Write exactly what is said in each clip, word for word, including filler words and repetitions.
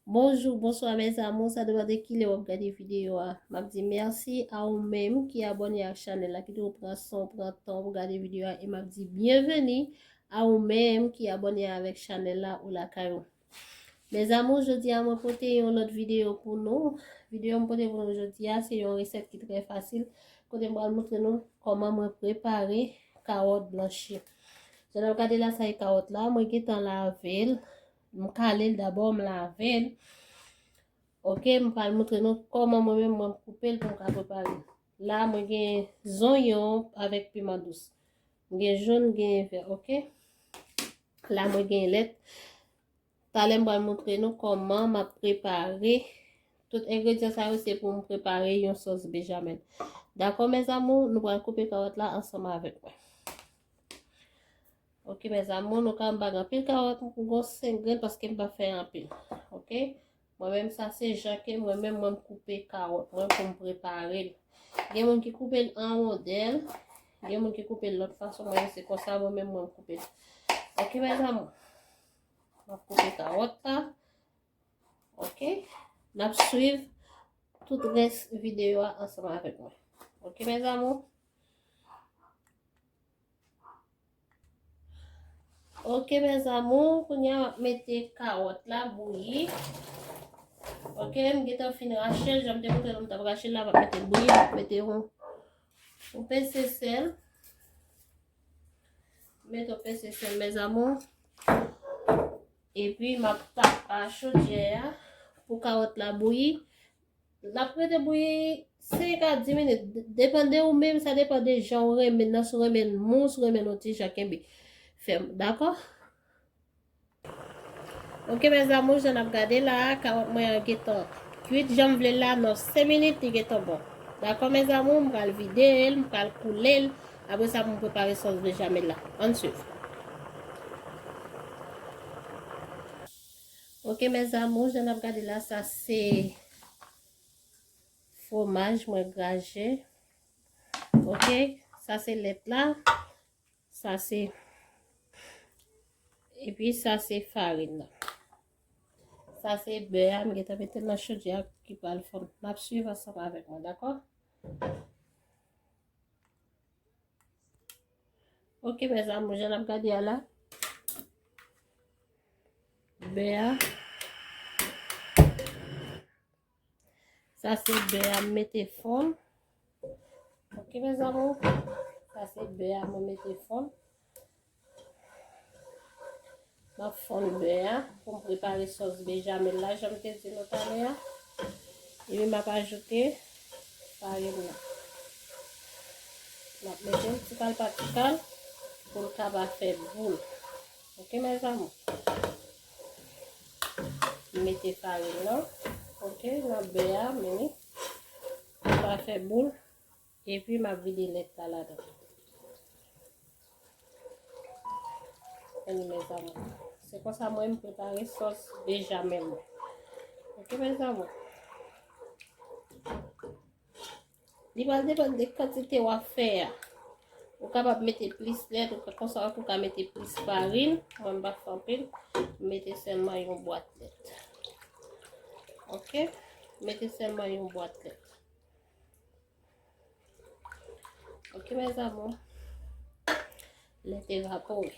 Bonjou, bonswa, mes amours. Sa depann de kilè w ap gade videyo a. M ap di mèsi a ou menm ki abòne ak chanèl la, ki toujou pran san w, pran tan w pou gade videyo a. E m ap di byenveni a ou menm ki abòne avèk chanèl la ou lakay ou. Mes amours, jodi a mwen pote yon lòt videyo pou nou. Videyo m pote pou nou jodi a, se yon resèt ki trè fasil, kote m pral montre nou kòman mwen prepare kawòt blanchi. Jan n ap gade la, sa e kawòt la, mwen gentan lave l. M kale l dabò, m lave l. Oke, m pral montre nou kòman mwen menm mwen koupe l pou m ka prepare l. La, mwen gen zonyon avèk piman dous. M gen jòn, m gen vè, oke? La, mwen gen lèt. Talè m pral montre nou kòman m ap prepare. Tout engredyan sa yo se pou m prepare yon sòs bejamèl. Dakò, mes amours, nou pral koupe kawòt la ansanm avèk mwen. Oke, mes amours, nou ka m pa gen anpil kawòt, m gon senk grenn paske m pa fè anpil. Oke? Mwen menm sa se jan ke mwen menm mwen m koupe kawòt mwen pou m prepare l. Gen moun ki koupe l an wondèl, gen moun ki koupe l lòt fason, mwen se konsa mwen menm mwen m koupe l. Oke, mes amours. M ap koupe kawòt la. Oke? N ap swiv tout rès videyo a ansanm avèk mwen. Oke, mes amours? Oke, mes amours, kounye a m ap mete kawòt la bouyi. Oke, m gentan fin rache l, jan m te montre nou m t ap rache l la, m ap mete bouyi, m ap mete yon, yon pense sèl. Mete yon pense sèl, mes amours. Epi m ap tapa chodyè a pou kawòt la bouyi. L ap rete bouyi senk a dis minit. D-, depann de ou menm, sa depann de jan ou renmen l nan, si ou renmen l mou, si ou renmen l yon ti jan kenbe fèm. Dakò? Oke, mes amours, jan n ap gade la, kawòt mwen an gentan kwit. Jan m vle l la, nan senk minit, li gentan bon. Dakò, mes amours, m pral vide l, m pral koule l. Apre sa, pou m prepare sòs bejamèl la. Ann swiv. Oke, mes amours, jan n ap gade la, sa se fwomaj mwen graje. Oke, sa se lèt la. Sa se, epi sa se farin nan. Sa se bè a, m gentan mete l nan chodyè a ki pral fonn. N ap swiv ansanm avèk mwen, dakò? Oke, mes amours, jan n ap gade a la. Bè a. Sa se bè a m mete fonn. Oke, mes amours. Sa se bè a mwen mete fonn. M ap fonn bè a pou m prepare sòs bejamèl la, jan m te di nou talè a. Epi m ap ajoute farin nan. M ap mete l ti kal pa ti kal pou l kapab fè boul. Oke, mes amours. M mete farin nan. Oke, nan bè a, men li pa fè boul. Epi m ap vide lèt la ladan. Ann, mes amours. Se konsa mwen m prepare sòs bejamèl mwen. Oke, mes amours. Li pral depann de kantite w ap fè a. Ou kapab mete plis lèt, ou ka, konsa ou ka mete plis farin. Mwen, m pa fè anpil. M mete sèlman yon bwat lèt. Oke? M mete sèlman yon bwat lèt. Oke, mes amours. Lèt evapore.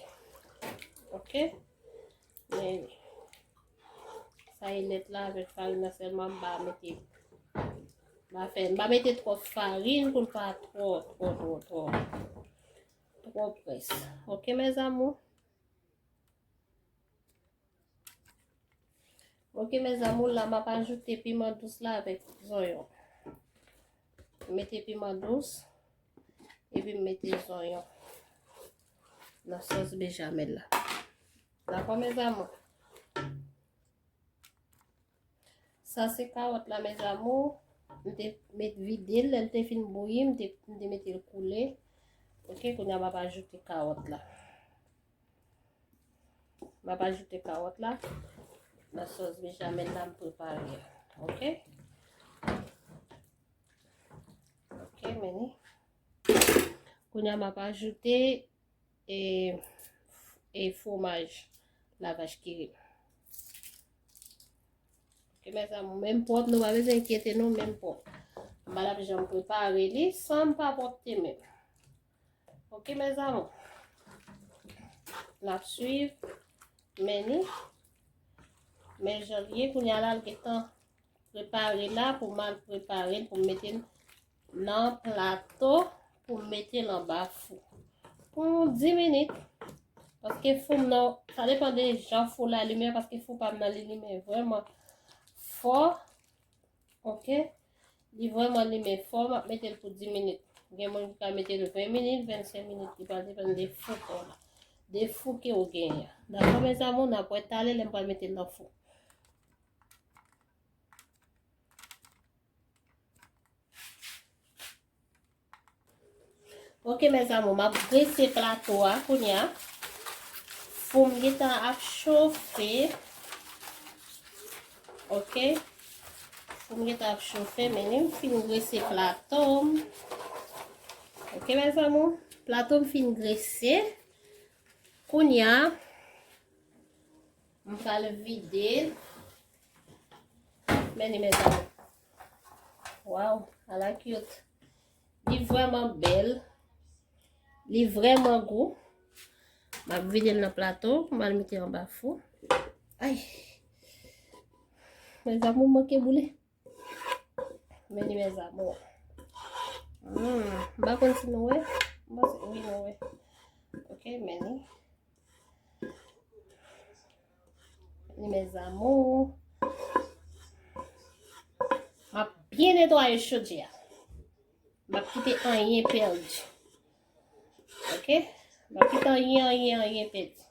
Oke? Men, sa e lèt la avèk farin nan sèlman, m pa mete, m pa fè, m pa mete twòp farin pou l pa twò, twò, twò, twò, twò près. Oke, mes amours? Oke, mes amours, la m ap ajoute piman dous la avèk zonyon. M mete piman dous, epi m mete zonyon nan sòs bejamèl la. Dakò, mes amours? Sa se kawòt la, mes amours. M te met vide l, lè l te fin bouyi, m te, m te mete l koule. Oke, kounye a m ap ajoute kawòt la. M ap ajoute kawòt la nan sòs bejamèl la m prepare a. Oke? Oke, men ni. Kounye a m ap ajoute e, e fwomaj la vach ki ri. Mes amours, menm pwòp, nou pa bezwen enkyete nou, menm pwòp. M pa t ap janm prepare li san m pa pwòpte menm. Ok, mes amours. N ap swiv. Men ni. Men jan l ye, kounye a la, l gentan prepare la pou m al prepare l pou m mete l nan plato pou m mete l anba fou. Pou dis minit. Paske fou m nan, sa depann de jan fou la limen, paske fou pa m nan li limen vrèman fò. Ok? Li vrèman limen fò, m ap mete l pou dis minit. Gen moun ki ka mete l ven minit, vennsenk minit, li pral depann de fou kò la. De fou ke w genyen. Dakò, mes amours, n ap wè talè lè m pral mete l nan fou. Ok, mes amours, m ap grese plato a kounye a. Fou m gentan ap chofe. Ok. Fou m gentan ap chofe, men ni m fin grese plato m. Ok, mes amours, plato m fin grese. Kounye a, m pral vide l. Men ni, mes amours. Waw, ala cute. Li vrèman bèl. Li vrèman gou. M ap vide l nan plato pou m al mete anba fou. Ay. Mes amours, manke boule. Men ni, mes amours. Hmm, m pa konn si nou wè. M panse, wi, nou wè. Ok, men ni. Ni, mes amours. M ap byen netwaye chodyè a. M ap kite anyen pèdi. Ok? M ap kite anyen, anyen, anyen pèdi.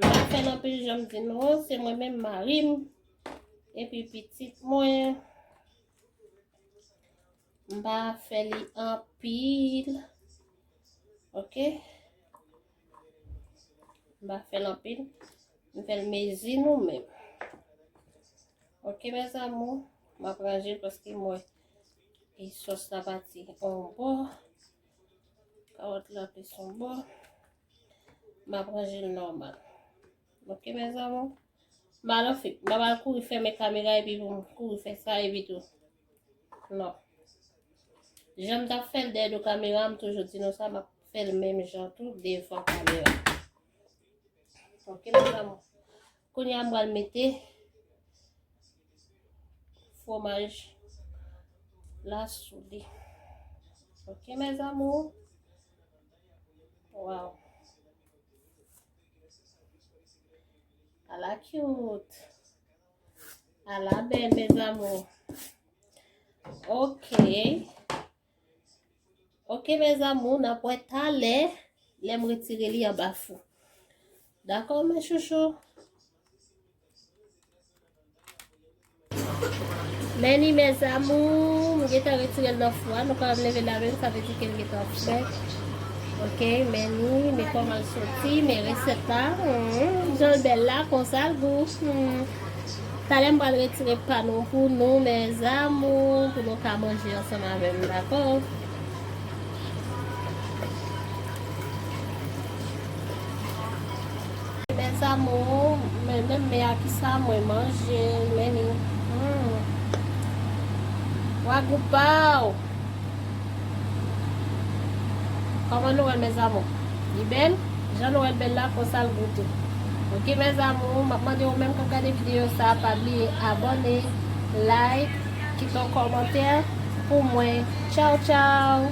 M pa fè l anpil, jan m di nou, se mwen menm, mari m, epi pitit mwen. M pa fè li anpil. Ok? M pa fè l anpil. M fè l mezi nou menm. Ok, mes amours, m ap ranje l paske m wè e sòs la pati on bò. Kawòt la plis on bò. M ap ranje l nòmal. Ok, mes amours. M pa nan fèt. M pa pral kouri fèmen kamera epi pou m kouri fè sa epi tou. Non. Jan m t ap fè l dèyè do kamera, m toujou di nou sa, m ap fè l menm jan tou devan kamera. Ok, mes amours. Kounye a, m pral mete fwomaj la sou li. Ok, mes amours. Waw. Ala cute. Ala bèl, mes amours. Ok. Ok, mes amours, n ap wè talè lè m retire li anba fou. Dakò, mes chouchous? Men ni, mes amours, m gentan retire l nan fou a. Nou kapab leve l la menm, sa vle di ke l gentan fre. Ok, men ni, men kòman l soti, men resèt la. Hmm, jan l bèl la, konsa l gou. Hmm. Talè m pral retire pa nou pou nou, mes amours, pou nou ka manje ansanm avè m, dakò? Mes amours, men, men, men a kisa mwen manje, men ni. Hmm. Wa gou pa w. Kòman nou wè l, mes amours? Li bèl? Jan nou wè l bèl la, konsa l gou tou. Ok, mes amours, m ap mande ou menm k ap gade videyo sa, pa bliye abòne, like, kite yon kòmantè pou mwen. Tchaw, tchaw!